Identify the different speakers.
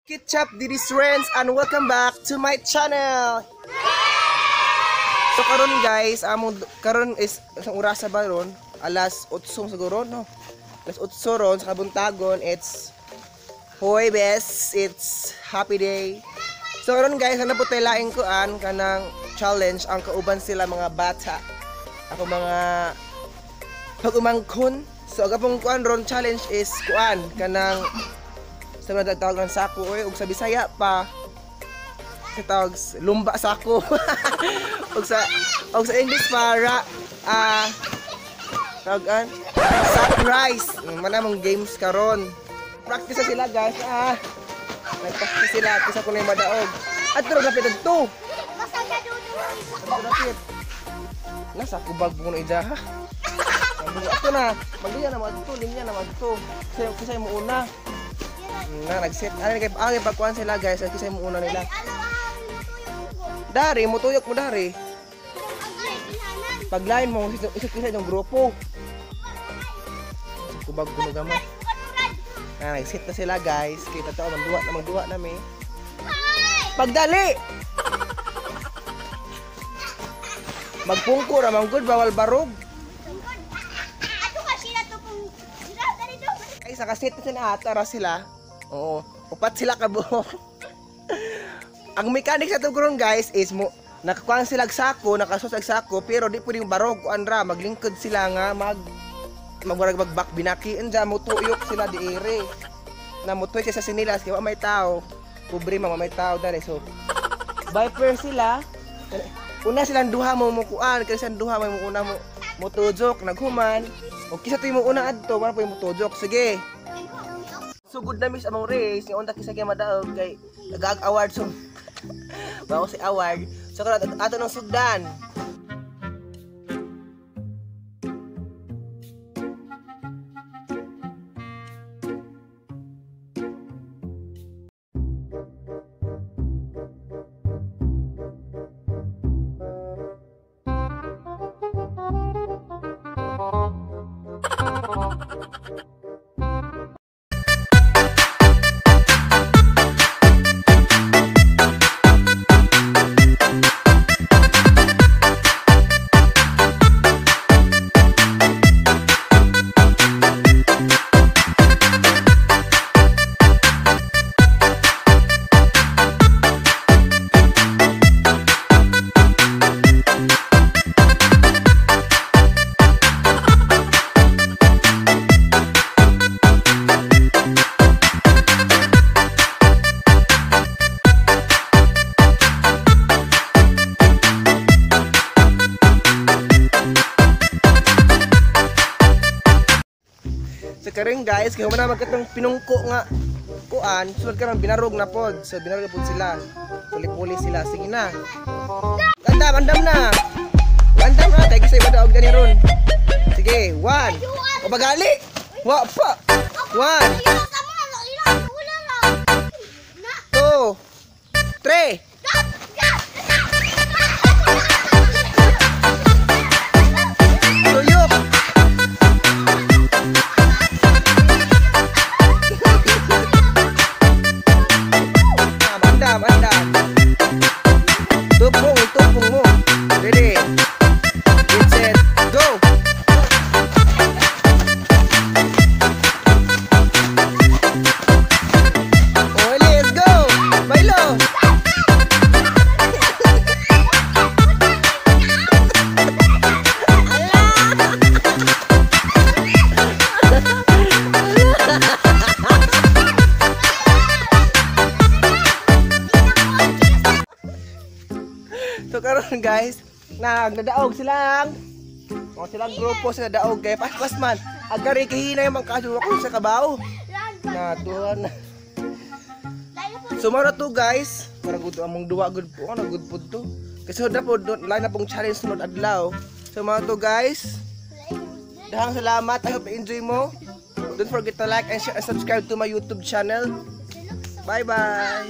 Speaker 1: Ketchup Didis Friends and welcome back to my channel. So karon guys, among karon is isang orasa ba ron? Alas 8 siguro, no? Alas 8 ron sa kabuntagon, it's Huwebes, it's happy day. So karon guys, ana po tayo laing kuan kanang challenge ang kauban sila mga bata. Ako mga pag-umangkon. So ang apong kuan ron challenge is kuan kanang sa mga tawag ng sako oy, ug sa Bisaya pa sa tawag lumba sako. Ug sa English para tawagan sack rice. Mana mong games karon. Practice na sila guys. Nagpractice sila kaysa kuno madaog. Adto dapit adto. Dapit. Nasa kubag mo na ija ha. Ato na, maglinya na madto, linya na madto. Kasi mo una. Na nag-set ano kay ang pagkuan sila guys, kasi mo una nila. Dari mutuyok mo dari. Paglain mo isa yung grupo. Kubag kuno gamay. Na nag-set na sila guys. Kita to magduwa na mi. Pagdali. Magpungko ra man gud, bawal barog. Ay sa kaset na sila ata ra sila. Oo, upat sila kabuok. Ang mechanics sa karon guys is mo nakakuan sila og sako, nakasos og sako, pero di pwedeng barog kuan ra, maglingkod sila nga magwarag magbak binaki anja motuyok sila di ere. Na motuy sa sinilas kay wa may tao. Pobre man may tao dali, so viper sila. Una silang duha mo mukuan, kay silang duha may mo una mo motujok naghuman. O kisa to mo una adto, para po yung motujok. Sige. So good na miss among race, yung unta kisa kay madaog kay nagag award, so bago si award. So karon ato nang sugdan. So karon guys, kay human na magkatong pinungko nga kuan, sulod karon binarog na pod. So binarog na pod sila. Puli-puli sila. Sige na. Andam, andam na. Andam na kay kisay madaog gani ron. Sige, 1. O bagali. Wa pa. 1 2 3. Tuyok. Andam, andam. Tupong, itupong mo. Ready? Get set, go! Oh, let's go! Bailo! So karon guys, nagdadaog silang mga silang grupo sila daog kay paspas man. Agari kahinay man kaso ako sa kabaw. Na tuhan. So mao to guys, para gud among duwa gud po, ano gud pud to. Kasi na po lain na pong challenge sunod adlaw. So mao to guys. Dahang salamat. I hope enjoy mo. Don't forget to like and share and subscribe to my YouTube channel. Bye bye.